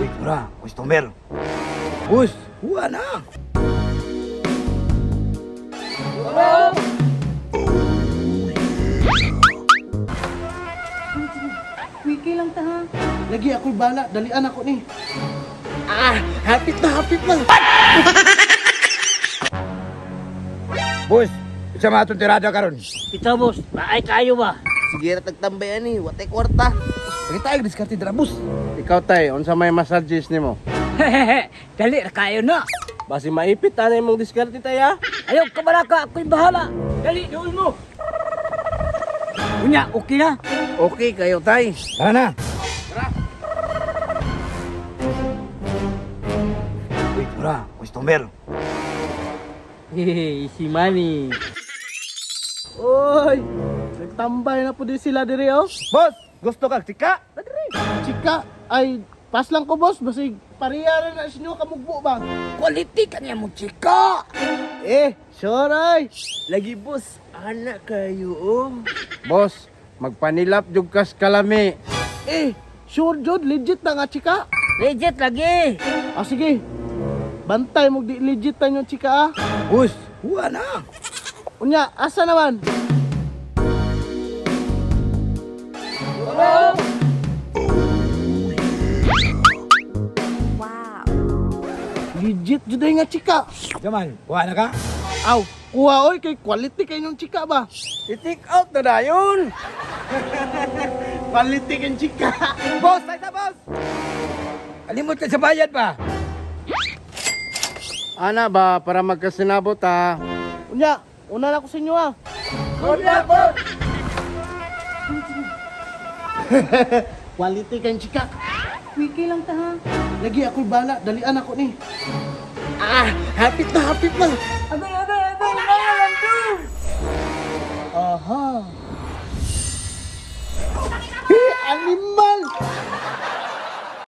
Uy, tura, customer. Boss, kuha na. Wiki lang ta ha. Lagi ako'y bala, dalian ako ni. Ah, hapit na, hapit na. Boss, isa mga atong tirada karon. Ito boss, baay kayo ba? Sige ra tagtambay ani, watay kwarta. Lagi tayo diskarte dira, boss. Ikaw tay, unsa may massages nimo? Dali ra kayo na. Basi maipit ana imong diskarte tay ah. Ayaw kabaraka, ako'y bahala. Dali, doon mo. Unya, okay na? Okay kayo tay. Tara na. Tara. Uy, tura, customer. Hehe, easy money. Oy, nagtambay na po din sila diri oh. Boss, gusto kag tika? Chika, ay pas lang ko boss, basig pareha ra na sinyo kamugbo ba? Quality kanya mo, chika. Eh, sure ay. Lagi boss, anak kayo oh. Boss, magpanilap jug kas kalami. Eh, sure jud, legit na nga chika. Legit lagi. Ah sige. Bantay mo di legit ta yung chika ah. Boss, kuha na. Unya, asa naman? Wow. Legit jud ay nga chika. Jamal, kuha na ka? Aw, kuha oy kay quality kay yung chika ba? I-take out na dayon. Quality kay chika. Boss, tayo na, boss. Kalimot ka sa bayad ba? Ana ba para magkasinabot ha. Unya, una na ko sa inyo ah. Good luck, boss. Quality kay chika. Wiki lang ta ha. Lagi ako'y bala, dalian ako ni. Ah, hapit na, hapit na. Agay, agay, agay, nangalan do. Aha. Eh, animal!